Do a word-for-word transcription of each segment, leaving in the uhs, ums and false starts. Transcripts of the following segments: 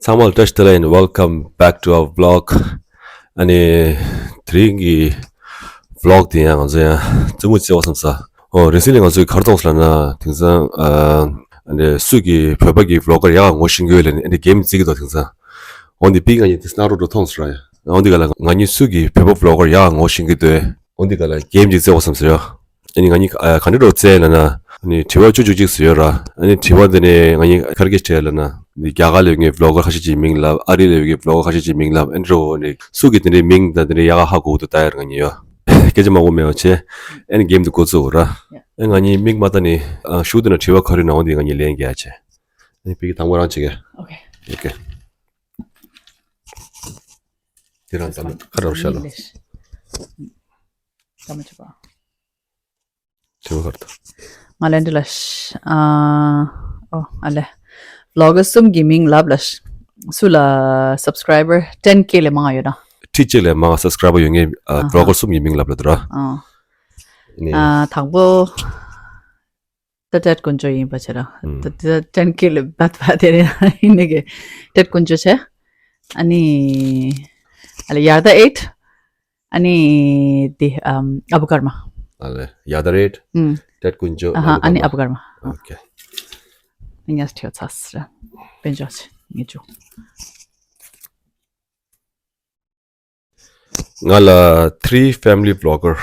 ཚང་མ་ལ་བཀྲ་ཤིས་བདེ་ལེགས། Welcome back to our vlog. ཨ་ནི་དེ་རིང་གི་vlog དེ་ཡང་ང་ཚོ་ཡང་རྩེད་མོ་རྩེ་བ་བསམ་ས། ཨོ་recently ང་ཚོས་ག་རེ་མཐོང་སོང་ལབ་ན། དེང་སང་ཨ་ནི་སུ་གི་བོད་པ་གི་vlogger་ཡག་ངོ་ཤེས་ཀྱི་ཡོད་ལབ་ནས་ཨ་ནི་game་རྩེ་གི་འདུག་དེང་སང་། འོ་འདི་པིག་ང་གཉིས་དེ་སྣང་རོ་འགྲོ་མཐོང་སོང་ར། འོ་འདི་ག་ལ་ང་གཉིས་སུ་གི་བོད་པ་vlogger་ཡག་ངོ་ཤེས་ཀྱི་འདུག་འོ་འདི་ག་ལ་game་ཅིག་རྩེ་བ་བསམ་ས་ཡོད། ཨ་ནི་ང་གཉིས་ཨ་ག་འདྲ་འདྲ་བོ་རྩེ་ལབ་ན། ཨ་ནི་དྲི་བ་བཅུ་བཅུ་གཅིག་ཟེར་ཡོད་ར། ཨ་ནི་དྲི་བ་འདི་ནི་ང་གཉིས་ག་རེ་སྐད་ཆ་དྲིས་ལབ་ན། འདི་རྒྱ་གར་ལ་ཡོད་མཁན་vlogger་ཁ་ཤས་ཀྱི་མིང་ལབ། ཨ་རི་ལ་ཡོད་མཁན་vlogger་ཁ་ཤས་ཀྱི་མིང་ལབ། ཨ་ནི་འདྲ་བོ་ནི་སུ་གི་དེ་འདྲའི་མིང་དང་དེ་འདྲའི་ཡག་ག་ཧ་གོ་གི་འདུག་ལྟ་ཡ་ར། ང་གཉིས་ཡོད་སྐད་ཆ་མང་པོ་མེད་པ་བྱས། ཨ་ནི་game་འདི་འགོ་བཙུགས་ར། ཨ་ནི་ང་གཉིས་མིག་མ་བལྟ་ནི་ཨ་གཞུག་དེ་ན་དྲི་བ་ག་རེ་ཡོད་ན་འོ་འདི་ང་གཉིས་ལན་རྒྱག་བྱས། ཨ་ནི་ཕ་གི་དང་པོ་རང་བྱེད་ག། Okay. Okay. དེ་རང་ཙམ་ཁ་ར་བ་ཤ་ལོ། ད་མ་བྱེད་པ། དྲི་བ་ག་རེ་འདུག་ང་ལན་འདི་ལ་ཤ་ཨ་ཨོ་ཨ་ལེ། vlogger་གསུམ་གྱི་མིང་ལབ་ལ་ཤ་སུ་ལ་subscriber ten K་ལས་མང་ཡོད་ན། ཁྲི་གཅིག་ལས་མང་subscriber་ཡོད་མཁན་ཨ་ཨ་ཧ། vlogger་གསུམ་གྱི་མིང་ལབ་ལ་འདུག་ར། ཨ་ནི་ཨ་དང་པོ། ད་ཏེད་དཀོན་མཆོག་ཡིན་པ་བྱས་ར། ཨུམ། ད་ད་ten K་ལས་བད་པ་དེ་རེད། ཡིན་ནི་གི་ཏེད་དཀོན་མཆོག་བྱས། ཨ་ནི་ཨ་ལེ་ཡར་ད་eight། ཨ་ནི་དེ་ཨམ་ཨ་བུ་ཀརྨ། ཨ་ལེ་ཡར་ད་eight། ཨུམ། ཏེད་དཀོན་མཆོག་ཨ་ཧ། ཨ་ནི་ཨ་བུ་ཀརྨ། Okay. ངས་ཁྲིད་ཚར་སོང་ར། དཔེ་འཇོག་ཆེ་ངས་བཅུག་ང་ལ་three family vlogger།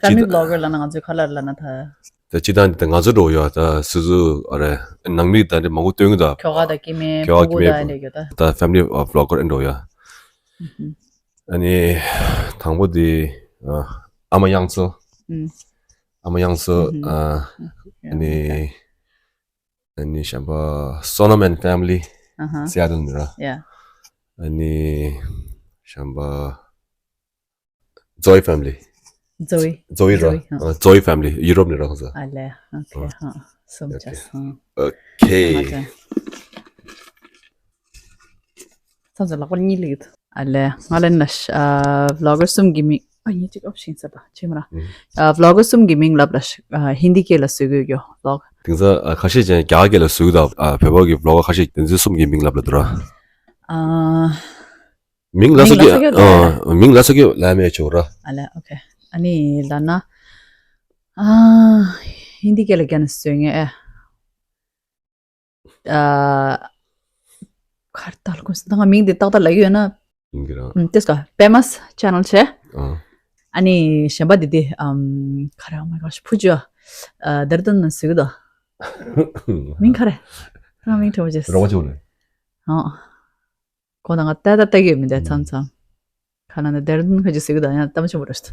Family vlogger་ལབ་ན་ང་ཚོས་ག་རེ་ལབ་ན་ད། ད་སྤྱིར་བཏང་འདི་ད་ང་ཚོ་འདྲ་བོ་ཡོད་ད། སོ་སོ་ཨ་རེ་ནང་མི་ད་འདི་མང་པོ་སྟོན་གི་ད། ཁྱོ་ག་དང་སྐྱེ་དམན་ཁྱོ་ག་སྐྱེ་དམན་ཕྲུ་གུ་ད་འདྲ་ཡོད་ད། ད་family vlogger་འདྲ་བོ་ཡོད། ཨ་ནི་དང་པོ་འདི་ཨ་ཨ་མ་དབྱངས་མཚོ། ཨ་མ་དབྱངས་མཚོ། ཨ་ནི། ཨ་ནི་གཞན་པ་Sonam and Family། ཨ་ཧ། Seattle་ནས་ར། Yeah. ཨ་ནི་གཞན་པ་Zoe Family། Zoe། Zoe་ར། Zoe་ཧ། ཨ་Zoe Family་ཡུ་རོབ་ནས་ར་ཁོང་ཚོ། ཨ་ལེ། Okay་ཧ། གསུམ་བྱས་སོང་། Okay། ང་ཚོ་ཚང་ཚོ་ལག་པ་གཉིས་ལ་ཡོད། ཨ་ལེ། ང་ལ་ན་ཤ་ཨ་vlogger་གསུམ་གྱི་མིང་ཨ་ཡིན་གཅིག་ཨོབ་ཤིང་ས་པ་ཆེ་མ་ར། ཨ་vlogger་གསུམ་གྱི་མིང་ལབ་ལ་ཤ་ཨ་ཧིན་དི་སྐད་ལ་བཟོ་དགོས་ཀྱོ་vlog། དེང་སང་ཨ་ཁ་ཤས་ཀྱང་རྒྱ་གར་སྐད་ལ་བཟོ་གི་དང་ཨ་བོད་པ་གི་vlogger་ཁ་ཤས་དེ་ཚོ་གསུམ་གྱི་མིང་ལབ་ལ་འདུག་ར། ཨ་མིང་ལ་སོགས་ཀྱི་མིང་ལ་སོགས་ཀྱི་ཨ་མིང་ལ་སོགས་ཀྱི་ལ་མེད་ཆོག་ར། ཨ་ལེ། Okay། ཨ་ནི་ལ་ན་ཨ་ཧིན་དི་སྐད་ལ་རྒྱ་ནས་བཟོས་ངེས་ཨེ། ཨ་གར་ལྟ་ལ་ཀུན་སི་ད་ང་མིང་འདི་ཏག་ཏག་ལབ་ཀྱི་ཡོད་ན། ཡིན་གྱི་རང་། ཨུམ། དེ་སྐ་པད་མ་channel་བྱས། ཨ་ཨ་ནི་གཞན་པ་འདི་དེ་ཨམ་ག་རེ། Oh my gosh། ཕུ་ཇོ་ཨ་དེར་དོན་ན་ཟིག་དོ། མིང་ག་རེ། ང་མིང་དྲན་པ་བརྗེད་སོང་། རོ་བ་ཅུ་ལེ། ཨོ། ཁོ་ན་ང་ལྟ་ད་ལྟ་གི་མི་འདྲ་མཚམས་མཚམས། ཁ་ན་ན་དེར་དོན་ཁ་ཅིག་ཟིག་དོ་ཡང་ལྟ་མ་ཆེན་པོ་རེད།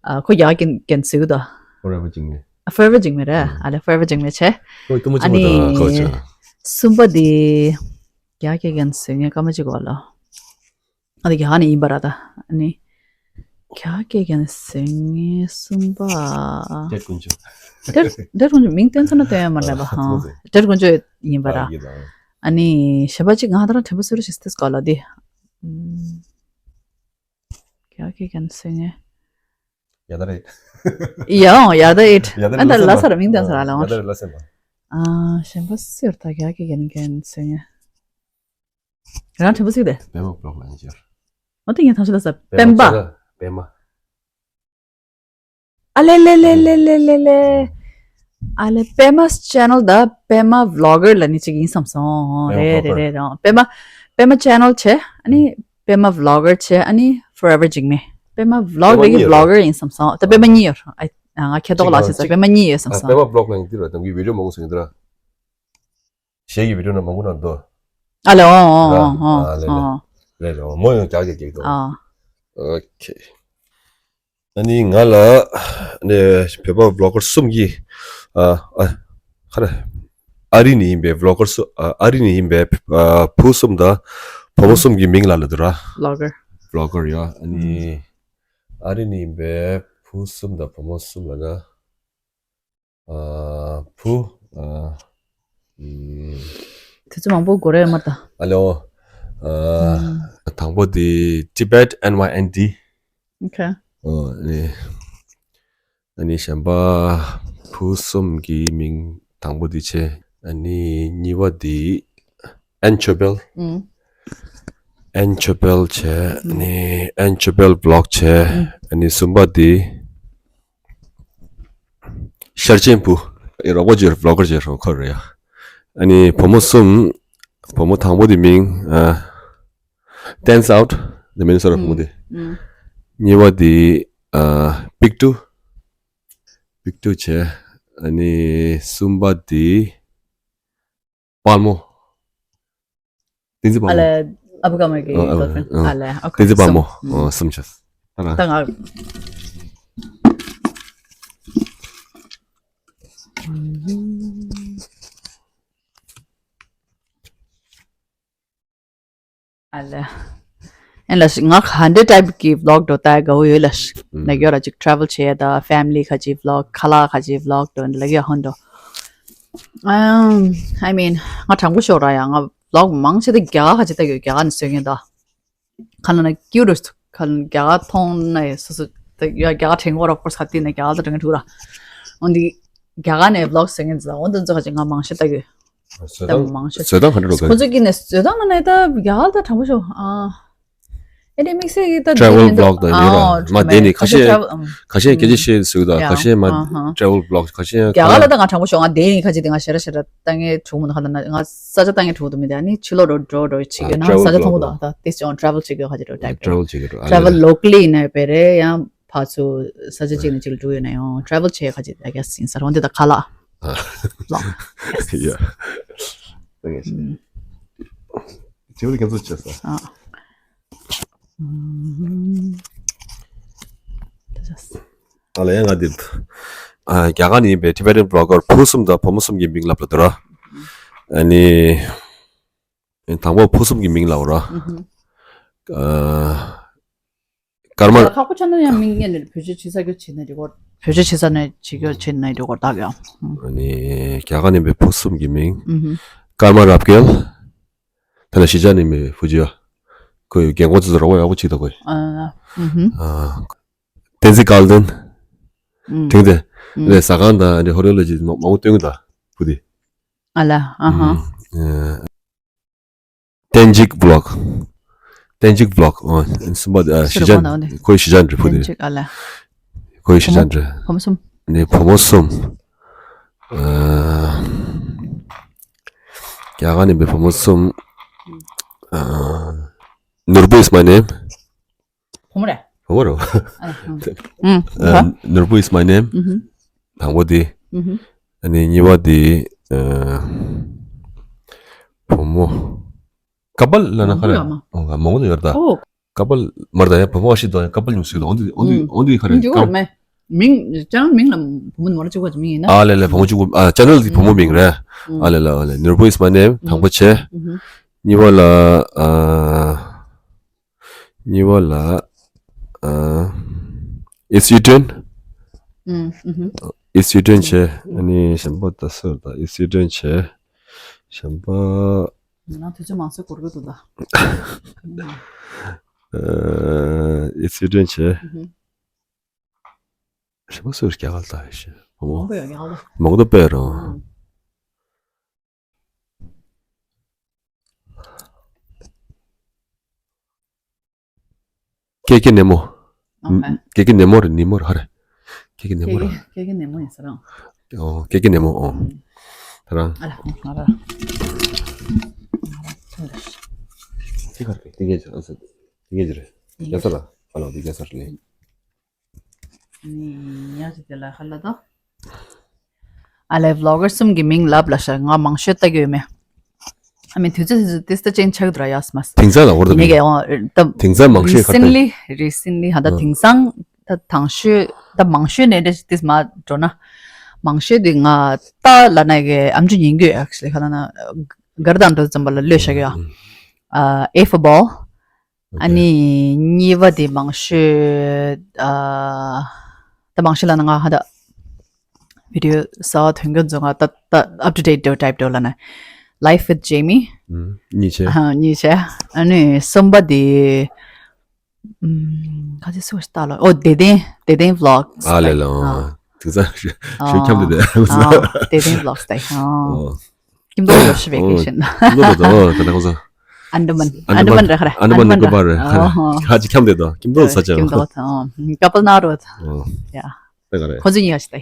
ཨ་ཁོ་རྒྱ་གན་གན་ཟིག་དོ། Forever Jingme། ཨ་Forever Jingme་རེད། ཨ་ལེ་Forever Jingme་བྱས། ཁོ་ལྟ་མ་ཆེན་པོ་ཨ་ནི་ད་ཁོ་ཆ། གསུམ་པ་དེ་རྒྱ་སྐད་རྒན་ཟེར་ངས་སྐར་མ་གཅིག་གོ་ལོ། ཨ་དེ་རྒྱ་ནས་ཡིན་པ་ར་ད། ཨ་ནི་རྒྱ་སྐད་རྒན་ཟེར་ངས་གསུམ་པ། ཏེར་དཀོན་མཆོག་ཏེར་ཏེར་དཀོན་མཆོག་མིང་བསྟན་ཚར་ན་བསྟན་ཡ་མ་རེད་པ། ཨ་ཧ། ཏེར་དཀོན་མཆོག་ཡིན་པ་ར། ཨ་ཡིན་ལ། ཨ་ནི་གཞན་པ་གཅིག་ང་ད་རང་དྲན་པ་གསོ་རུ་ཞིག་སྟེ་སྐོར་ལ་དེ། རྒྱ་སྐད་རྒན་ཟེར་ངས། ཡ་ད་རེད། ཡ་ཡ་ད་ཨེ་ཊི། ཡ་ད་ཨ་ད་ལ་ས་ར་མིང་དང་ས་ར་ལ་ཡ་ད་རེད་ལ་སེམས་པ། ཨ་གཞན་པ་སུ་ཡོད་ད་རྒྱ་སྐད་རྒན་རྒན་ཟེར་ངས། རང་དྲན་པ་གསོས་ཏེ། པད་མ་བློག་ལ་ཡིན་ཅེར། ཨོ་དེ་ངས་ཐང་ཆུ་ལ་ས་པད་མ། པད་མ། ཨ་ལེ་ལེ་ལེ། ཨ་ལེ་པད་མ་channel་ད་པད་མ་vlogger་ལ་ནི་ཅིག་ཡིན་བསམ་སོང་། པད་མ་རེད་རེད་vlogger་རེད་རང་པད་མ་པད་མ་channel་བྱས་ཨ་ནི་པད་མ་vlogger་བྱས་ཨ་ནི་Forever Jingme། པད་མ་vlog་པད་མ་རེད་གི་གཉིས་ཡོད་vlogger་ཡིན་བསམ་སོང་། ད་པད་མ་གཉིས་ཡོད་རང་ཨ་ང་ཁྱེད་ཏོག་ལ་ཅིག་ས་པད་མ་གཉིས་ཡོད་བསམ་སོང་། པད་མ་vlog་ལ་ཡིན་དེ་ར་དམ་གི་video་མང་སོང་ཡིན་དེ་ར། གཞས་ཀྱི་བི་ཌིའོ་ནང་མང་པོ་ནང་འདུག་ཨ་ལེ་ཨོ་ཨོ་ཨོ་ཨོ་ཨ་ལེ་ལེ། ཨོ། ལེ་ལེ་ཨོ་མོ་ཡང་རྒྱག་རྒྱག་རྒྱག་འདུག་ཨ། ཨོ་ཁེ། ཨ་ནི་ང་ལ་ནི་བོད་པ་བི་ལོག་གར་གསུམ་གྱི་ཨ་ཨ་ཁ་ར་ཨ་རི་ནས་ཡིན་པའི་བི་ལོག་གར་གསུ་ཨ་ཨ་རི་ནས་ཡིན་པའི་ཨ་བུ་གསུམ་དང་བུ་མོ་གསུམ་གྱི་མིང་ལ་ལ་འདུག་ར། བི་ལོག་གར། བི་ལོག་གར་ཡ། ཨ་ནི་ཨ་རི་ནས་ཡིན་པའི་བུ་གསུམ་དང་བུ་མོ་གསུམ་ལ་ན། ཨ་བུ། ཨ་ཨམ། དུས་ཚོད་མང་པོ་འགོར་ཡོད་མ་རེད་ད། ཨ་ལེ་ཨོ། ཨ་ཨམ། དང་པོ་དེ་Tibet N Y N D། ཨོ་ཁེ། ཨ་ནི་ཨ་ནི་གཞན་པ་བུ་གསུམ་གྱི་མིང་དང་པོ་དེ་བྱས། ཨ་ནི་གཉིས་པ་དེ་Anchobel། ཨུམ། ཨན་ཆོ་པེལ་བྱས། ཨ་ནི་ཨན་ཆོ་པེལ་བི་ལོག་བྱས། ཨ་ནི་གསུམ་པ་དེ་ཤར་ཆེན་བུ། ཨེ་རོགས་པ་ཅིག་བི་ལོག་གར་བྱས་རོགས་ཁོ་རེད་ཡ། ཨ་ནི་བུ་མོ་གསུམ། བུ་མོ་དང་པོ་དེ་མིང་ཨ། Dance Out། དེ་མིན་སོ་ར་བུ་མོ་དེ། གཉིས་པ་དེ་ཨ། Pick Two། Pick Two བྱས། ཨ་ནི་གསུམ་པ་དེ་དཔལ་མོ། བསྟན་འཛིན་དཔལ་མོ། ཨ་ལེ། ཨ་བུ་ག་མ་གི་ཨ་ཨ་girlfriend། ཨ་ལེ། ཨོ་ཁེ། བསྟན་འཛིན་དཔལ་མོ། གསུམ། ཨ། གསུམ་བྱས། ད་ང་། ད་ང་། ཨ་ལེ། ཨེ་ལ་ང་ག་འདྲ་type གི་vlog་འགྲོ་ལྟ་དགའ་བོ་ཡོད་ལ། ལ་ཡོད་ར་ཅིག་travel་བྱེད་ད་family་ག་ཅིག་vlog་ཁ་ལག་ག་ཅིག་vlog་འགྲོ་ལ་ཡོད་ཧོན་འགྲོ། ཨམ། I mean་ང་དྲང་པོ་ཤོད་ར་ཡ། ང་vlog་མང་ཆེ་ད་རྒྱ་གར་ག་ཅིག་ལྟ་ཡོད། རྒྱ་གར་ནས་བཟོས་ངེས་ད། ཁ་ལ་ན་cute་ཁ་ལ་རྒྱ་གར་མཐོང་ན་སོ་སོ་ད་ཡ་རྒྱ་གར་དྲན་གོ་ར་of course་ག་དེ་ན་རྒྱ་གར་ད་དྲན་གི་འདུག་ར། འོན་ཏེ་རྒྱ་གར་ནས་vlog་བཟོས་ངེས་ད། འོན་ཏེ་ཚོ་ག་ཅིག་ང་མང་ཆེ་ལྟ་ཡོད། བཟོ་ད་སྟངས་མང་ཤོས། བཟོ་སྟངས་ག་འདྲ་འགྲོ་གི། ཁོ་ཚོ་གིས་ནས་བཟོ་སྟངས་ལ་ནས་ད་རྒྱ་གར་ད་དྲང་པོ་ཤོད་ཨ། ཨེ་དེ་དམིགས་བསལ་གྱི་ད་travel་དེ་vlog་ད་ཡོད་ར། ཨ་མ་དེ་ནི་ཁ་ཤས་travel་ཨམ། ཁ་ཤས་སྐད་ཆ་བཤད་ཟེར་གི་ད། ཡ་ཁ་ཤས་མ་ཨ་ཧ། travel་vlog་ཁ་ཤས་རྒྱ་གར་ལ་ད་ང་དྲང་པོ་ཤོད་ང་དེ་ནི་ཁ་ཅིག་དེ་ང་ཞེ་དྲག་ཞེ་དྲག་ལྟ་ངེས་གྲུག་མོ་ད་ཁ་ལ་ན་ང་ས་ཆ་ལྟ་ངེས་གྲུག་ད་མི་དེ་ཨ་ནི་ཕྱི་ལོགས་འགྲོ་འགྲོ་འགྲོ་བྱེད་ཡོད་ན་travel་ས་ཆ་མཐོང་གི་vlog་ད་ད་དེ་ཅང་travel་བྱེད་ཡོད་ཁ་ཅིག་འགྲོ་type་travel་བྱེད་གི་འགྲོ་ཨ་travel་ལེ། locally་ནས་བེ་རེ་ཡང་། ཕར་ཚུར་ས་ཆ་གཅིག་ནས་གཅིག་ལ་འགྲོ་ཡོད་ན་ཡང་travel་བྱེད་ཁ་ཅིག་I guess་ཡིན་ས་རེད། འོན་ཏེ་ད་ཁ་ལག་ལག་ཡ། དེ་འདྲ་ཁྱེད་ཚོ་བྱས་ས། ཨ། ཨ་ལ་ཡ་ང་འདི་ཨ་རྒྱ་གར་ནས་ཡིན་པའི་Tibetan vlogger་ཕུ་གསུམ་དང་བུ་མོ་གསུམ་གྱི་མིང་ལབ་ལ་འདུག་ར། ཨ་ནི་དང་པོ་ཕུ་གསུམ་གྱི་མིང་ལབ་ར། ཨ། ཀརྨ། ཁག་པོ་ཆགས་ན་ཡང་མིང་སྔོན་ནས་བེད་སྤྱོད་བྱེད་ས་རྒྱུ་བྱེད་ན་འགྲིག་གོ། བེད་སྤྱོད་བྱེད་ས་ནས་བྱེད་རྒྱུ་བྱེད་ན་འགྲིག་གོ་ད་ཡང་། ཨ་ནི་རྒྱ་གར་ནས་པའི་བུ་གསུམ་གྱི་མིང་། ཀརྨ་རབ་རྒྱལ། ད་ལྟ་གཞིས་ཆགས་ནས་མི་བུ་ཅི་ཡ། ཁོས་རྒན་གོག་ཚོ་རོགས་པ་ཡག་པོ་བྱེད་ད་ཁོས། ཨ། བསྟན་འཛིན་དཀར་ལྡན། དྲིན་དེ། ལས་ཟ་ཁང་དང་ཧོ་ཊེལ་ལ་ཅིག་མང་པོ་སྟོན་གི་ད་བུ་དེ། ཨ་ལ་ཨ་ཧ། བསྟན་འཇིགས་vlog། བསྟན་འཇིགས་vlog། ཨོ། གསུམ་པ་ཨ། གཞིས་ཆགས། ཁོའི་གཞིས་ཆགས་འདྲ་བུ་དེ། བསྟན་འཇིགས་ཨ་ལ། ཁོའི་གཞིས་ཆགས་འདྲ། བུ་མོ་གསུམ། ནས་བུ་མོ་གསུམ། ཨ། རྒྱ་གར་ནས་པའི་བུ་མོ་གསུམ། ཨ། ནོར་བུ་is my name། བུ་མོ་རེད། བུ་མོ་རེད། ཨ། ནོར་བུ་is my name། དང་པོ་དེ། ཨ་ནི་གཉིས་པ་དེ། ཨ། བུ་མོ། ཀ་པལ་ལ་ན་ཁ་རེད། མང་པོ་ཡོད་རེད་ད། ཀ་པལ་མར་ད་ཡ་བུ་མོ་ཨ་ཤི་དོ་ཡ་ཀ་པལ་ཉུང་སུ་དོ་འོན་ཏེ་འོན་ཏེ་འོན་ཏེ་ཁ་རེད། མིང་ཅང་མིང་ལ་བུ་མོ་མོ་ར་གཅིག་པ་མིང་ཡིན་ན། ཨ་ལེ་ལེ་བུ་མོ་གཅིག་པ་ཨ་channel་དེ་བུ་མོ་མིང་རེད། ཨ་ལེ་ལེ་ཨ་ལེ་ནོར་བུ་is my name་དང་པོ་བྱས། གཉིས་པ་ལ་ཨ། གཉིས་པ་ལ། ཨ། It's Eden། ཨུམ། ཨུམ། It's Eden་བྱས། ཨ་ནི་གཞན་པ་ད་སོ་ད་It's Eden་བྱས། གཞན་པ། ང་དུས་ཚོད་མང་སོས་འགོར་གི་འདུག་ད། ཨ། It's Eden་བྱས། ཨུམ། གཞན་པ་སུ་རེད་རྒྱ་གར་ལ་ད་ཤི། མང་པོ་ཡོད་རྒྱ་གར་ལ། མང་པོ་དཔེ་རང་། ཨུམ། ཀེ་ཀེ་ནེ་མོ། ཨོ་ཁེ། ཀེ་ཀེ་ནེ་མོ་རེད་ནེ་མོ་རེད་ཧ་རེ། ཀེ་ཀེ་ནེ་མོ་རེད། ཀེ་ཀེ་ནེ་མོ་ཡིན་ས་རང་། ཨོ་ཀེ་ཀེ་ནེ་མོ་ཨོ། ཨུམ། ད་རང་། ཨ་ལ་ང་ར། ཅི་གར་གེ་ཏིང་གེ་ཅི་ཨ་ས་ཏིང་གེ་ཅི་རེད། རྒྱ་ས་ར་ཨ་ལ་ཏིང་གེ་ས་རེད། ཉག་ཅིག་དེ་ལ་ཧ་ལ་དོ། ཨ་ལས་vlogger་གསུམ་གྱི་མིང་ལབ་ལ་ཤ་ང་མང་ཤོས་ལྟ་གི་ཡོད་མེད། ཨ་མི་དུས་ཚོད་དུས་ཚོད་ཏིས་ཏ་ཅན་ཆགས་འདུག་ར་ཡོད་མ། དེང་སང་ལ་འོར་ད་ཡིན་གི་ཨོ་ད་དེང་སང་མང་ཤོས་ཁ་recently recently་ཧ་ད་དེང་སང་ད་དང་ཤོས་ད་མང་ཤོས་ནས་འདྲ་ཏིས་མ་འགྲོ་ན། མང་ཤོས་དེ་ང་ལྟ་ལ་ན་གི་ཨམ་ཆུ་ཉིན་གི་actually་ཧ་ལ་ན་གར་དང་འགྲོ་ཙམ་པ་ལ་ལོས་ཤ་གི་ཡོད། ཨ་ཨེ་ཧྥ་བོལ། ཨ་ནི་གཉིས་པ་དེ་མང་ཤོས་ཨ་ད་མང་ཤོས་ལ་ན་ང་ཧ་ད་video་གསར་བ་ཐོན་མཁན་ཚོ་ང་ད་ད་up to date་དོ་type་དོ་ལ་ན། Life with Jamie། གཉིས་ཆེ། ཨ་གཉིས་ཆེ། ཨ་ནི་གསུམ་པ་དེ་ཁ་ཅིག་སུ་ཞིག་ལྟ་ལ་ཨོ་བདེ་ལྡན་བདེ་ལྡན་vlogs་ཨ་ལེ་ལ་ཨ་དེ་ཚ་ཞུ་ཁྱམ་དེ་དེ་ཨ་བདེ་ལྡན་vlogs་དེ་ཨ་ཨོ་ཀིམ་དོ་ཞི་vacation་ཀིམ་དོ་དོ་ད་ནང་ཚོ། ཨན་ཌ་མན། ཨན་ཌ་མན་རེད་ཁ་རེད། ཨན་ཌ་མན་ནི་ཀོ་པར་རེད། ཁ་ཁ་ཅིག་འཁྱམས་བསྡད་དོ། ཁྱིམ་ཐོག་ས་ཆ། ཁྱིམ་ཐོག་ཐང་ཀ་པལ་ན་རོ། ཡ། ད་ག་རེད། ཁོ་ཚོ་གཉིས་ཡ་ཞིག་ད་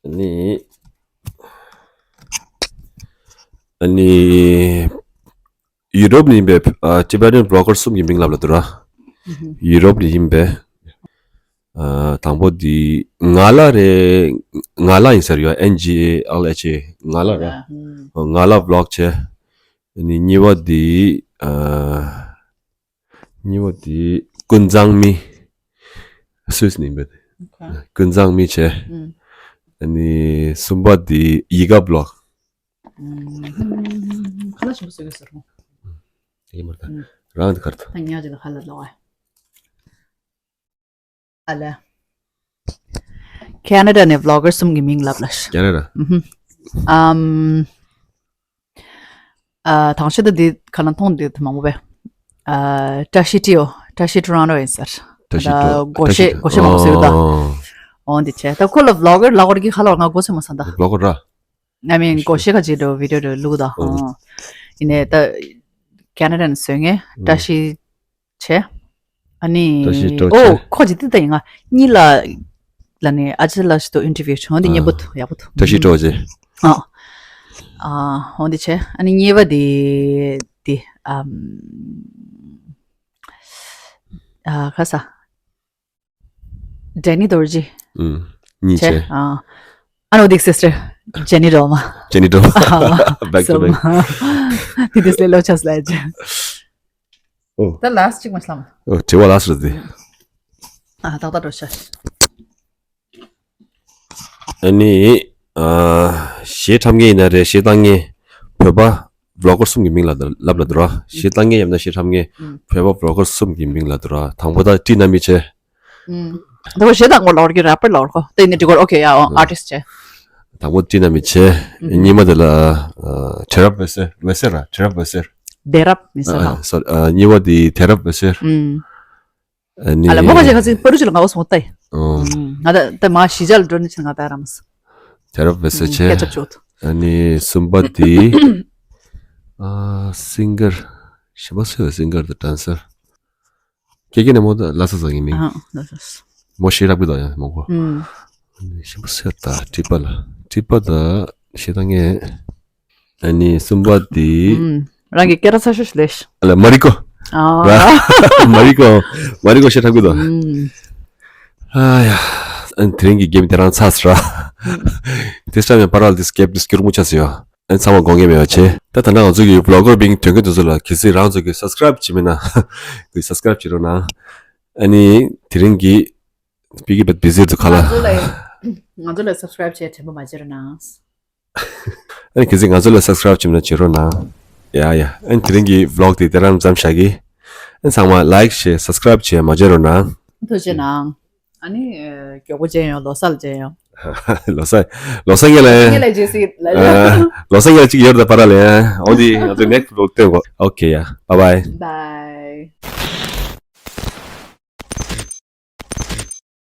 ཡི། ནི། ཨ་ནི། ཡུ་རོབ་ནས་ཡིན་པའི་ཨ་Tibetan blogger གསུམ་གྱི་མིང་ལབ་ལ་འདུག་ར། ཡུ་རོབ་ནས་ཡིན་པའི་ཨ་དང་པོ་འདི་ང་ལ་རེད། ང་ལ་ཡིན་ཟེར་ཡོད། N G A L H A། ང་ལ་ར། ང་ལ་blog བྱས། ཨ་ནི་གཉིས་པ་འདི་ཨ་གཉིས་པ་དེ་ཀུན་བཟང་མི། སུད་སི་ནས་ཡིན་པས། ཀུན་བཟང་མི་བྱས། ཨ་ནི་གསུམ་པ་དེ་ཡི་ག་བློག་ཁ་ལག་ཞིམ་པོ་བཟོས་ཀྱི་ཟེར་རོ། དེ་མ་ད་རང་དེ་གར་ད། ད་ཉག་ཅིག་ལ་ཁ་ལག་ལོག་ཨ། ཨ་ལ། ཁེ་ན་ཌ་ནས་བློག་གར་གསུམ་གྱི་མིང་ལབ་ལ། ཁེ་ན་ཌ། ཨམ། ཨ། དང་ཤེས་ད་འདི་ག་ལ་མཐོང་འདི་མང་པོ་བས། ཨ། བཀྲ་ཤིས་ཊིའོ། བཀྲ་ཤིས་ཊོ་རོན་ཊོ་ཡིན་ཟེར། བཀྲ་ཤིས་ཊོ། ད་སྒོ་ཤེས་སྒོ་ཤེས་མང་པོ་ཟེར་ད། འོ་འདི་བྱས་ད་ཁོ་ལ་བློག་གར་ལབ་དགོས་ཀྱི་ཁ་ལོར་ང་སྒོ་ཤེས་མ་སོང་ད། བློག་གར་ར། I mean སྒོ་ཤེས་ཁ་ཅིག་འགྲོ་བི་ཌིའོ་འགྲོ་ལུག་ད། ཡིན་ནའི་ད་ཁེ་ན་ཌ་ནས་བཟོས་ངས་བཀྲ་ཤིས། བྱས། ཨ་ནི། བཀྲ་ཤིས་ཊོ་ཨོ་བྱས། ཁོ་ཅི་ཏི་ད་ཡིན་ང་གཉིས་ལ། ལ་ནི་ཨ་ཅེ་ལ་ཞིག་ཏུ་ཨིན་ཊར་བིའུ་བྱུང་འདི་སྙན་པོ་ཐུ་ཡག་པོ་ཐུ། བཀྲ་ཤིས་ཊོ་བྱས། ཨ། ཨ་འོ་འདི་བྱས། ཨ་ནི་གཉིས་པ་འདི་འདི་ཨམ། ཨ་ཁ་ས། ཌེ་ནི་དོར་ཇི། གཉིས་བྱས། བྱས། ཨ། ཨ་ནོ་དིག་སིས་ཊར། ཇེ་ནི་རོ་མ། ཇེ་ནི་རོ་མ། Back to back། དེ་དུས་ལས་ལོ་ཆགས་ལ་ཅི། ཨོ། ད་ལ་སི་ཊི་ཅིག་མ་སླམ། ཨོ་དྲི་བ་ལ་སི་ཊི་རེད་དེ། ཨ་ཏག་ཏག་འགྲོ་ཤག་ཨ་ནི་ཨ་གཞས་འཁྲབ་མཁན་ཡིན་ན་རེད། གཞས་བཏང་མཁན་བོད་པ་བློག་གར་གསུམ་གྱི་མིང་ལ་ལབ་ལ་འདུག་ར། གཞས་བཏང་མཁན་ཡིན་ན་གཞས་འཁྲབ་མཁན་བོད་པ་བློག་གར་གསུམ་གྱི་མིང་ལ་འདུག་ར། དང་པོ་ད་ཊི་ན་མི་བྱས། ཨུམ། ད་གཞས་དང་གོ་ལོར་གི་རེ་པར་ལོར་གོ་ད་ཡིན་ན་འགྲིག་གོ་ཨོ་ཁེ་ཡ་ཨོ་ཨར་ཊིསི་ཊི་བྱས། དང་པོ་ཊི་ན་མི་བྱས། གཉིས་མ་དེ་ལ་ཨ་དྲི་རབ་འོད་ཟེར། འོད་ཟེར་ར། དྲི་རབ་འོད་ཟེར། དྲི་རབ་མི་ཟེར་ཨ་ཧ། སོ་ཨ་གཉིས་པ་དེ་དྲི་རབ་འོད་ཟེར། ཨུམ། ཨ་ནི། ཨ་ལ་མོ་ཁ་ཅིག་ཁ་ཅིག་པ་རུ་ཅིག་ལ་ང་བ་སོང་ཏེ། ཨོ། ང་ད་ད་མ་ཤི་ཇལ་འགྲོ་ནི་ཆེ་ང་ད་རམ་སི། དྲི་རབ་འོད་ཟེར་བྱས། ཨ་ནི་གསུམ་པ་དེ་ཨ་སིང་གར། ཞེ་པོ་སི་སིང་གར་དང་ཌན་སར། ཀྱེ་ཀྱེ་ནས་མོ་ལ་ས་ས་ངའི་མིང་། ཨ་ལ་ས་ས། མོ་ཤེས་རབ་གི་དོ་ཡང་མོ་གོ། ཨུམ། ཤེས་པ་སེར་ད་ཀྲི་པ་ལ་ཀྲི་པ་ད་ཤེས་ད་ངས། ཨ་ནི་གསུམ་པ་དེ། ཨུམ། རང་གི་སྐད་གྲགས་ཚ་ཤོས་ཤིག་ལས། ཨ་ལ་མ་རི་ཀོ། ཨ། ར། མ་རི་ཀོ། མ་རི་ཀོ་ཤེས་རབ་གི་དོ། ཨུམ། ཨ་ཡ། ཨ་ནི་དེ་རིང་གི་གེམ་དེ་རང་ཚར་སོང་ར། དེ་ས་མེད་པར་ལ་དེ་སྐེབ་དེ་སྐྱུར་མོ་ཆགས་སོང་ཡ། ཨ་ཚང་མ་དགོངས་འགལ་མེད་པ་བྱེད། ད་ད་ནང་ང་ཚོ་གི་བློག་གར་བིང་དོན་གྱི་དུས་ཚོད་ལ་གལ་སྲིད་རང་ཚོ་གི་སབ་སི་ཀ་རབ་བྱེད་མེད་ན་གི་སབ་སི་ཀ་རབ་བྱེད་རོགས་གནང་། ཨ་ནི་དེ་རིང་གི་སྤི་ཀི་བད་བི་ཟིར་དུ་ཁ་ལ། ང་ཚོ་ལ་ང་ཚོ་ལ་སབ་སི་ཀ་རབ་བྱེད་དྲན་པ་མ་བརྗེད་རོགས་གནང་། ཨ་ནི་གལ་སྲིད་ང་ཚོ་ལ་སབ་སི་ཀ་རབ་བྱེད་མེད་ན་བྱེད་རོགས་གནང་། ཡ་ཡ། ཨ་ནི་དེ་རིང་གི་བློག་དེ་དེ་རང་མཚམས་བཞག་གི། ཨ་ནི་ཚང་མ་ལའིཀ་ཤེར་སབ་སི་ཀ་རབ་བྱེད་མ་བརྗེད་རོགས་གནང་། ཐུགས་རྗེ་གནང་། ཨ་ནི་མགྱོགས་པོ་མཇལ་ཡོང་། ལོ་གསར་ལ་མཇལ་ཡོང་། ལོ་གསར། ལོ་གསར་ངེད་ལ། ངེད་ལ་ཇེ་སི་ལ་ལ། ལོ་གསར་ངེད་ལ་གཅིག་ཡོད་ད་པ་ར་ལེ། འོ་འདི་ང་ཚོ་next vlog སྟོན་གོ། ཨོ་ཁེ་ཡ། bye bye། Bye.